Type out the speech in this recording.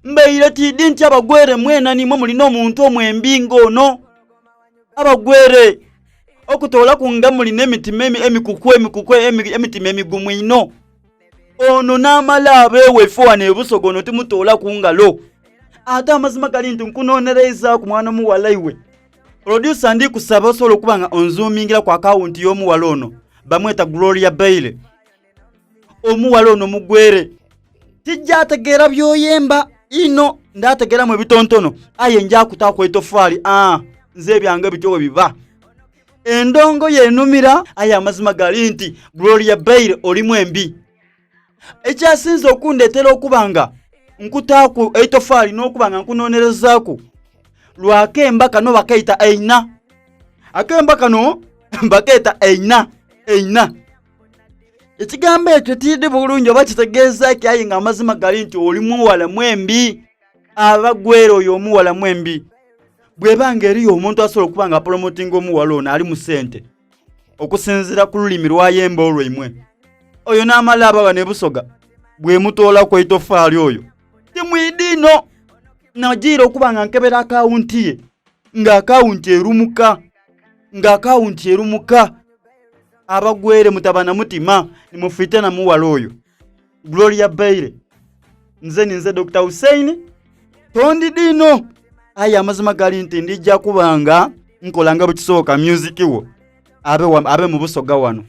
Mbaire tiidhi nti abagwere mwena nimwe muli n'omuntu omwembi ng'ono. Abagwere, okutoolaku nga muli n'emitima emikuku emikuku emitima emigumu einho. Ono n'amala ab'ewaife wano e Busoga ono timutoolaku ngalo. Ate amazima gali nti nkunoonereizaaku mwana omuwala iwe. Producer ndi kusaba osobola okuba nga onzuumingira ku akawunti y'omuwala ono. Bamweta Gloria Bailey. Omuwala ono mugwere. Tija tegeera by'oyemba inho, ndaategeeramu ebitontono aye nja kutaaku eitofaali. Aah, nze ebyange bityo bwe biba. Endongo y'enumira aye amazima gali nti Gloria Bailey oli mwembi. Ekyasinze okundeetera okuba nga nkutaaku eitofaali n'okuba nga nkunonerezaaku lwa kemba kano bakaita Eina. Akemba kano bakeeta Eina, Eina. Ekigambo ekyo tiidhi bulungi oba kitegeeza ki aye nga amazima gali nti oli mughala mwembi. Abagwere oyo omughala mwembi. Bw'eba nga eriyo omuntu asobola okuba nga apulomotinga omughala ono ali mu sente okusinziira ku lulimi lw'ayemba olwaimwe, oyo n'amala aba ghano e Busoga bwemutoolaku eitofaali oyo timwidhi inho. Najiira okuba nga nkebera akawunti ye nga akawunti erumuka, nga akawunti erumuka. Abagwere mutaba na mutima ni mufiite na mughala oyo. Gloria Bailey. Nze ninze Dokita Hussein. Tondidhi inho, aye amazima gali nti ndija kuba nga nkola nga bwekisoboka music wo abe, abe mu Busoga wano.